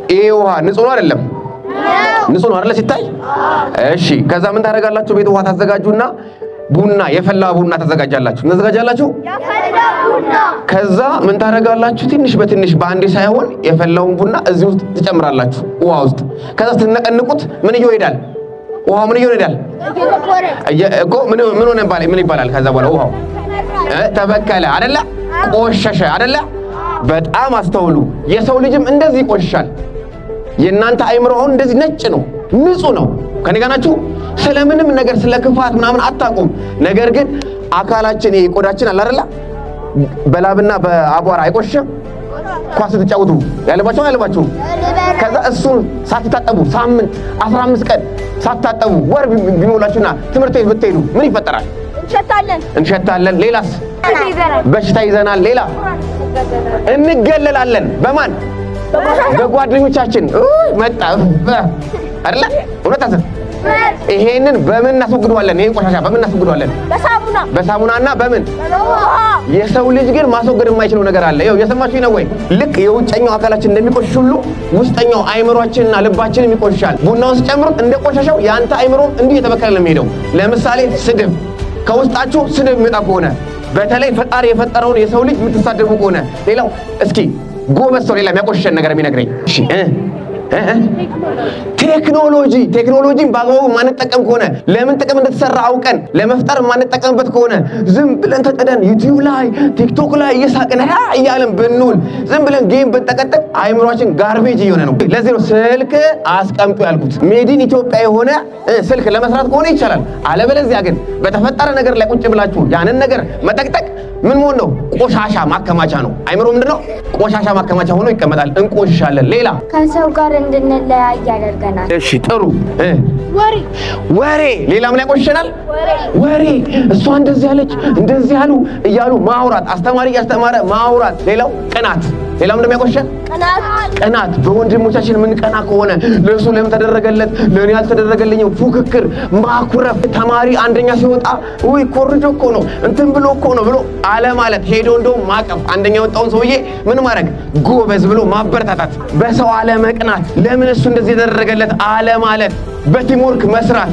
ይሄ ውሃ ንጹህ ነው አይደለም? ንጹህ ነው አይደለ ሲታይ? እሺ፣ ከዛ ምን ታደርጋላችሁ? ቤት ውሃ ታዘጋጁና ቡና፣ የፈላ ቡና ታዘጋጃላችሁ። ታዘጋጃላችሁ። ከዛ ምን ታደርጋላችሁ? ትንሽ በትንሽ፣ በአንዴ ሳይሆን፣ የፈላውን ቡና እዚህ ውስጥ ትጨምራላችሁ፣ ውሃ ውስጥ። ከዛ ስትነቀንቁት ምን እየሆነ ይሄዳል? ውሃው ምን እየሆነ ይሄዳል? እኮ ምን ምን ሆነ ምን ይባላል? ከዛ በኋላ ውሃው ተበከለ አይደለ? ቆሸሸ አይደለ? በጣም አስተውሉ። የሰው ልጅም እንደዚህ ይቆሽሻል። የእናንተ አይምሮ አሁን እንደዚህ ነጭ ነው፣ ንጹህ ነው። ከኔ ጋር ናችሁ? ስለምንም ነገር ስለ ክፋት ምናምን አታውቁም። ነገር ግን አካላችን፣ ይሄ ቆዳችን አለ አይደለ? በላብና በአቧራ አይቆሽሽም? ኳስ ስትጫወቱ ያልባችሁ አያልባችሁ? ከዛ እሱን ሳትታጠቡ ሳምንት፣ 15 ቀን ሳትታጠቡ፣ ወር ቢሞላችሁና ትምህርት ቤት ብትሄዱ ምን ይፈጠራል? እንሸታለን። እንሸታለን። ሌላስ? በሽታ ይዘናል። ሌላ እንገለላለን። በማን? በጓደኞቻችን። መጣ አይደለ? እውነት አሰብ ይሄንን በምን እናስወግደዋለን? ይሄን ቆሻሻ በምን እናስወግደዋለን? በሳሙና። በሳሙናና በምን? የሰው ልጅ ግን ማስወገድ የማይችለው ነገር አለ። ይኸው እየሰማችሁኝ ነው ወይ? ልክ የውጨኛው አካላችን እንደሚቆሽሽ ሁሉ ውስጠኛው አይምሯችንና ልባችንም ይቆሽሻል። ቡናውን ስጨምሩት እንደ ቆሻሻው የአንተ አይምሮም እንዲሁ የተበከለ ነው የሚሄደው። ለምሳሌ ስድብ፣ ከውስጣችሁ ስድብ የሚወጣ ከሆነ፣ በተለይ ፈጣሪ የፈጠረውን የሰው ልጅ የምትሳደቡ ከሆነ። ሌላው እስኪ ጎበዝ ሰው ሌላ የሚያቆሽሸን ነገር የሚነግረኝ። እሺ፣ እ ቴክኖሎጂ፣ ቴክኖሎጂን በአግባቡ የማንጠቀም ከሆነ፣ ለምን ጥቅም እንደተሰራ አውቀን ለመፍጠር የማንጠቀምበት ከሆነ፣ ዝም ብለን ተጥደን ዩቲዩብ ላይ፣ ቲክቶክ ላይ እየሳቅን ሀ እያለን ብንውል፣ ዝም ብለን game ብንጠቀጥቅ አይምሯችን garbage እየሆነ ነው። ለዚህ ነው ስልክ አስቀምጡ ያልኩት። Made in ኢትዮጵያ የሆነ ስልክ ለመስራት ከሆነ ይቻላል። አለበለዚያ ግን በተፈጠረ ነገር ላይ ቁጭ ብላችሁ ያንን ነገር መጠቅጠቅ ምን መሆን ነው? ቆሻሻ ማከማቻ ነው። አይምሮ ምንድን ነው? ቆሻሻ ማከማቻ ሆኖ ይቀመጣል። እንቆሽሻለን። ሌላ? ከሰው ጋር እንድንለያይ ያደርገናል። እሺ፣ ጥሩ። ወሬ። ወሬ። ሌላ ምን ያቆሽሸናል? ወሬ። እሷ እንደዚህ ያለች፣ እንደዚህ ያሉ እያሉ ማውራት፣ አስተማሪ እያስተማረ ማውራት። ሌላው ቅናት። ሌላው ምንድን ነው የሚያቆሽሸን? ቅናት። ቅናት። በወንድሞቻችን የምንቀና ከሆነ፣ ለእሱ ለምን ተደረገለት፣ ለእኔ አልተደረገልኝም፣ ፉክክር፣ ማኩረፍ። ተማሪ አንደኛ ሲወጣ ውይ ኮርጆ እኮ ነው፣ እንትን ብሎ እኮ ነው ብሎ አለማለት፣ ሄዶ እንደውም ማቀፍ፣ አንደኛ የወጣውን ሰውዬ ምን ማድረግ፣ ጎበዝ ብሎ ማበረታታት፣ በሰው አለመቅናት፣ ለምን እሱ እንደዚህ የተደረገለት አለማለት፣ በ teamwork መስራት።